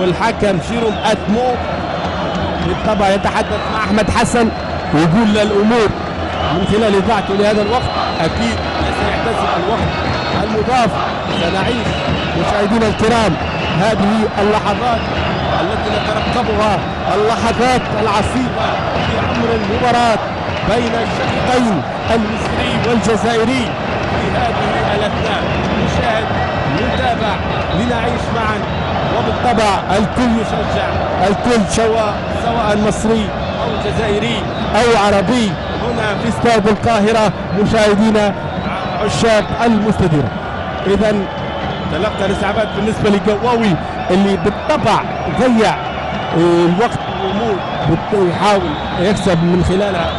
والحكم جيروم أتمو بالطبع يتحدث مع أحمد حسن ويقول للأمور من خلال إضاعته لهذا الوقت أكيد سيحتسب الوقت المضاف. سنعيش مشاهدينا الكرام هذه اللحظات التي نترقبها، اللحظات العصيبة في عمر المباراة بين الشقيقين المصري والجزائري. في هذه الأثناء نشاهد، نتابع، لنعيش معا، وبالطبع الكل يشجع الكل، سواء مصري أو جزائري أو عربي، هنا في استاد القاهرة مشاهدينا عشاق المستديرة. إذا تلقى الإسعافات بالنسبة لجواوي اللي بالطبع ضيع الوقت والأمور، يحاول يكسب من خلالها،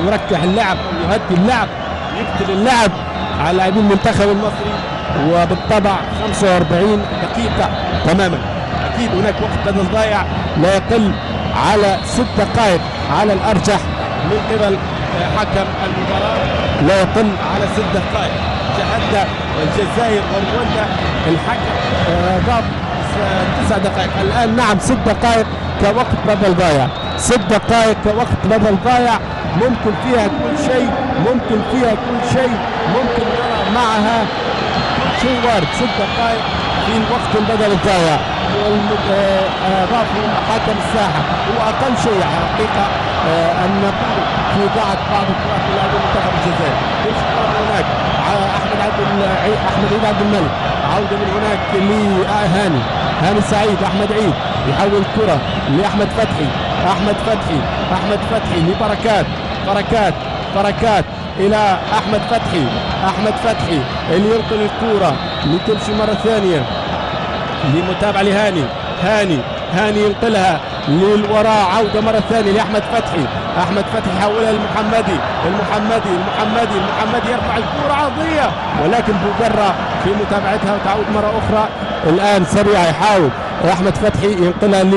يركح اللعب، يهدي اللعب، يقتل اللعب على لاعبين المنتخب المصري. وبالطبع 45 دقيقة تماما، أكيد هناك وقت بدل ضايع لا يقل على 6 دقائق على الأرجح من قبل حكم المباراة، لا يقل على 6 دقائق. شاهدنا الجزائر ورواندا الحكم ضاف 9 دقائق، الآن نعم 6 دقائق كوقت بدل ضايع، 6 دقائق كوقت بدل ضايع، ممكن فيها كل شيء، ممكن فيها كل شيء، ممكن نرى معها كل شيء وارد. 6 دقائق في الوقت البدل الضايع، ضافوا حكم الساحة هو أقل شيء حقيقة أن نقول في ضاعت بعض الكرات من لاعبي منتخب الجزائر. تمشي الكرة من هناك أحمد عيد عبد الملك، عودة من هناك لهاني، هاني سعيد، أحمد عيد يحول الكرة لأحمد فتحي، أحمد فتحي، أحمد فتحي لبركات، بركات، بركات إلى أحمد فتحي، أحمد فتحي اللي ينقل الكرة لتمشي مرة ثانية لمتابعة لهاني، هاني، هاني ينقلها للوراء، عودة مرة ثانية لأحمد فتحي، أحمد فتحي يحولها للمحمدي، المحمدي، المحمدي، المحمدي يرفع الكرة عرضية، ولكن بوقرة في متابعتها وتعود مرة أخرى. الآن سريعة يحاول أحمد فتحي ينقلها ل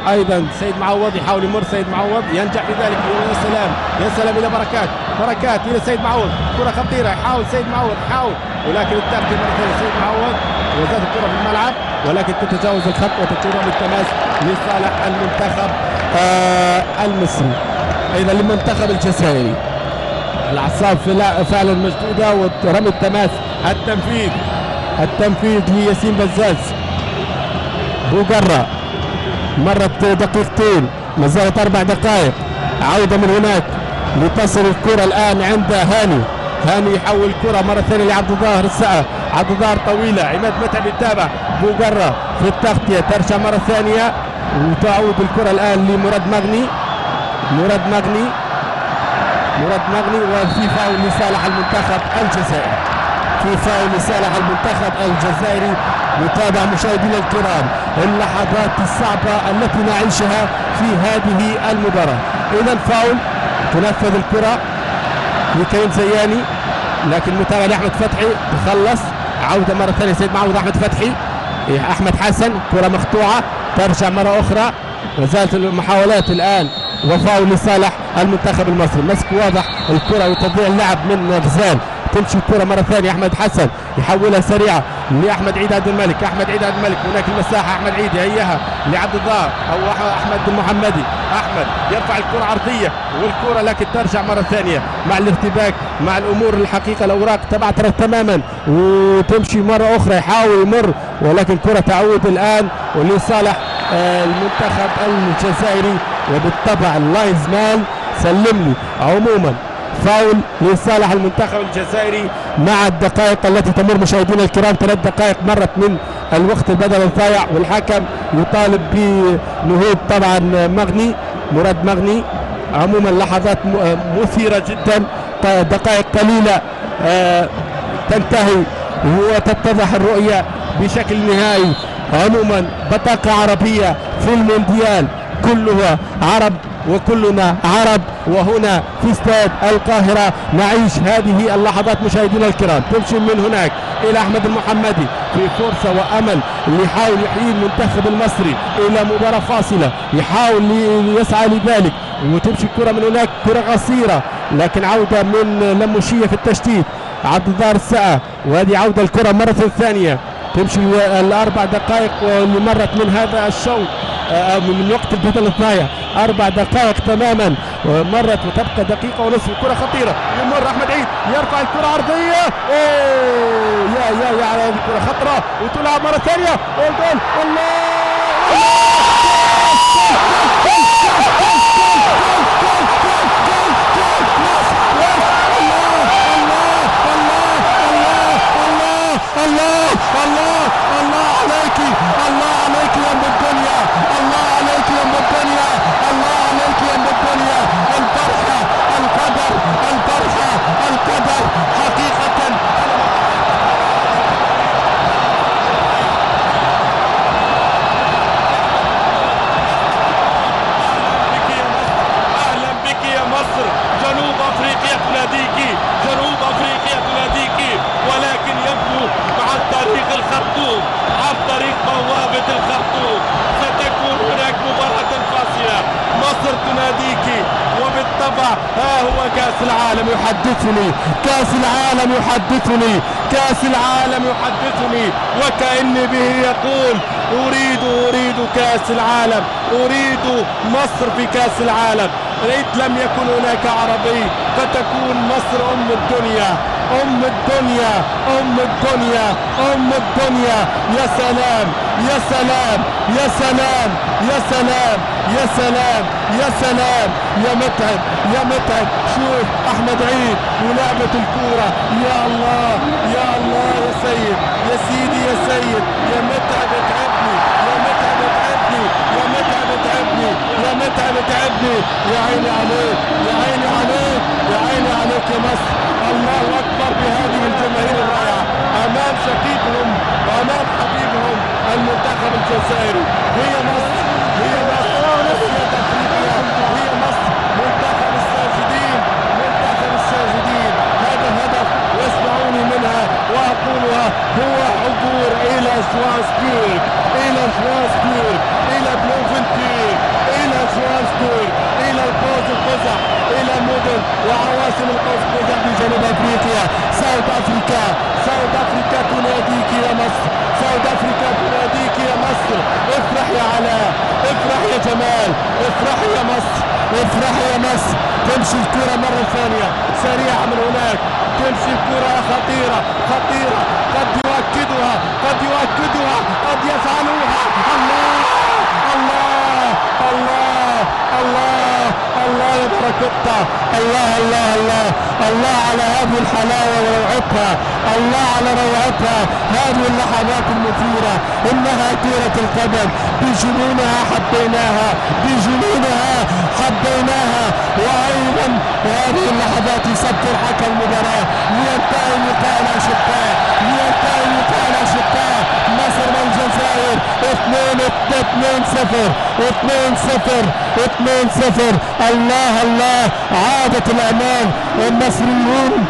أيضا سيد معوض، يحاول يمر سيد معوض، ينجح في ذلك. يا سلام، يا سلام إلى بركات، بركات إلى سيد معوض، كرة خطيرة، يحاول سيد معوض، يحاول، ولكن التغطية مرة ثانية سيد معوض، وزاد الكرة في الملعب ولكن تتجاوز الخط وتكون بالتماس لصالح المنتخب المصري، أيضا للمنتخب الجزائري. الأعصاب فعلا مشدودة، ورمي التماس، التنفيذ، التنفيذ لياسين بزاز. بوقرة مرت دقيقتين، ما زالت 4 دقائق. عودة من هناك لتصل الكرة الآن عند هاني، هاني يحول الكرة مرة ثانية لعبد الظاهر السقا، عبد الظاهر طويلة، عماد متعب يتابع، بوقرة في التغطية، ترجع مرة ثانية وتعود الكرة الآن لمراد مغني، مراد مغني، مراد مغني، وفي فاول لصالح المنتخب الجزائري، في فاول لصالح المنتخب الجزائري. نتابع مشاهدينا الكرام اللحظات الصعبة التي نعيشها في هذه المباراة. إذا فاول، تنفذ الكرة لكريم زياني، لكن متابعة لأحمد فتحي، تخلص، عودة مرة ثانية سيد معوض، أحمد فتحي، أحمد حسن، كرة مقطوعة، ترجع مرة أخرى، ما زالت المحاولات الآن، وفاول لصالح المنتخب المصري. مسك واضح الكرة وتضيع اللعب من غزال، تمشي الكرة مرة ثانية، أحمد حسن يحولها سريعة لأحمد عيد عبد الملك، أحمد عيد عبد الملك، هناك المساحة، أحمد عيد يهيئها لعبد الظاهر أو أحمد المحمدي، أحمد يرفع الكرة عرضية والكرة لكن ترجع مرة ثانية مع الارتباك، مع الأمور الحقيقة الأوراق تبعثرت تماما، وتمشي مرة أخرى، يحاول يمر ولكن الكرة تعود الآن ولصالح المنتخب الجزائري، وبالطبع ال linesman سلم لي. عموما فاول لصالح المنتخب الجزائري مع الدقائق التي تمر مشاهدينا الكرام، 3 دقائق مرت من الوقت البدل الضايع، والحكم يطالب بنهوض طبعا مغني، مراد مغني. عموما لحظات مثيرة جدا، دقائق قليلة تنتهي وتتضح الرؤية بشكل نهائي. عموما بطاقة عربية في المونديال، كلها عرب وكلنا عرب، وهنا في استاد القاهرة نعيش هذه اللحظات مشاهدينا الكرام. تمشي من هناك إلى أحمد المحمدي في فرصة وأمل اللي يحاول يحيي المنتخب المصري إلى مباراة فاصلة، يحاول يسعى لذلك، وتمشي الكرة من هناك، كرة قصيرة لكن عودة من لموشية في التشتيت، عبد الظاهر السقا، وهذه عودة الكرة مرة ثانية تمشي الاربع دقائق اللي مرت من هذا الشوط من وقت البدل الضايع، 4 دقائق تماما مرت وتبقى دقيقة ونصف. الكرة خطيرة، يمر أحمد عيد يرفع الكرة عرضية، أوه يا يا يا على هذه الكرة خطرة وتلعب مرة ثانية، والجول الله الله الله الله عليك، الله عليك يا ام الدنيا، الله عليك يا ام الدنيا، الله عليك يا ام الدنيا. الفرحة، القدر، الفرحة، القدر حقيقة. اهلا بك يا مصر، جنوب افريقيا تناديك، جنوب افريقيا تناديك، ولكن يبدو عن طريق الخرطوم، عن طريق بوابة الخرطوم ستكون هناك مباراة فاصلة. مصر تناديك، وبالطبع ها هو كأس العالم يحدثني، كأس العالم يحدثني، كأس العالم يحدثني، وكأني به يقول أريد كأس العالم، أريد مصر في كأس العالم. ريت لم يكن هناك عربي فتكون مصر أم الدنيا، أم الدنيا، أم الدنيا، أم الدنيا. يا سلام يا سلام يا سلام يا سلام يا سلام يا سلام يا متعب، يا متعب. شوف أحمد عيد ولعبة الكورة، يا الله يا الله يا سيد، يا سيدي يا سيد، يا متعب اتعبني، يا متعب اتعبني، يا متعب اتعبني، يا متعب اتعبني. يا عيني عليك، يا عيني عليك، يا عيني عليك يا مصر. الله أكبر بهذه الجماهير الرائعة أمام شقيقهم وأمام حبيبهم المنتخب الجزائري. هي مصر، هي مصر، سيادة أفريقيا، هي مصر، منتخب الساجدين، منتخب الساجدين. هذا الهدف واسمعوني منها وأقولها، هو عبور إلى جوهانسبورغ، إلى جوهانسبورغ، إلى بلومفونتين، إلى جوهانسبورغ، إلى القوس القزح، إلى مدن وعواصم القوس قزح بجنوب أفريقيا. South Africa، South Africa تناديك يا مصر، South Africa تناديك يا مصر. افرح يا علاء، افرح يا جمال، افرح يا مصر، افرح يا مصر. تمشي الكرة مرة ثانية سريعة من هناك، تمشي الكرة خطيرة خطيرة، قد يؤكدها، قد يؤكدها، قد يفعلوها. الله الله الله الله الله يا بركتها، الله الله الله الله على هذه الحلاوة وروعتها، الله على روعتها، هذه اللحظات المثيرة. إنها كرة القدم، بجنونها حبيناها، بجنونها حبيناها. وأيضا هذه اللحظات يسطر حكم المباراة لينتهي لقاء الأشقاء، لينتهي لقاء الأشقاء. مصر والجزائر 2-0 2-0 2-0. الله الله، عادت الأمان المصريون.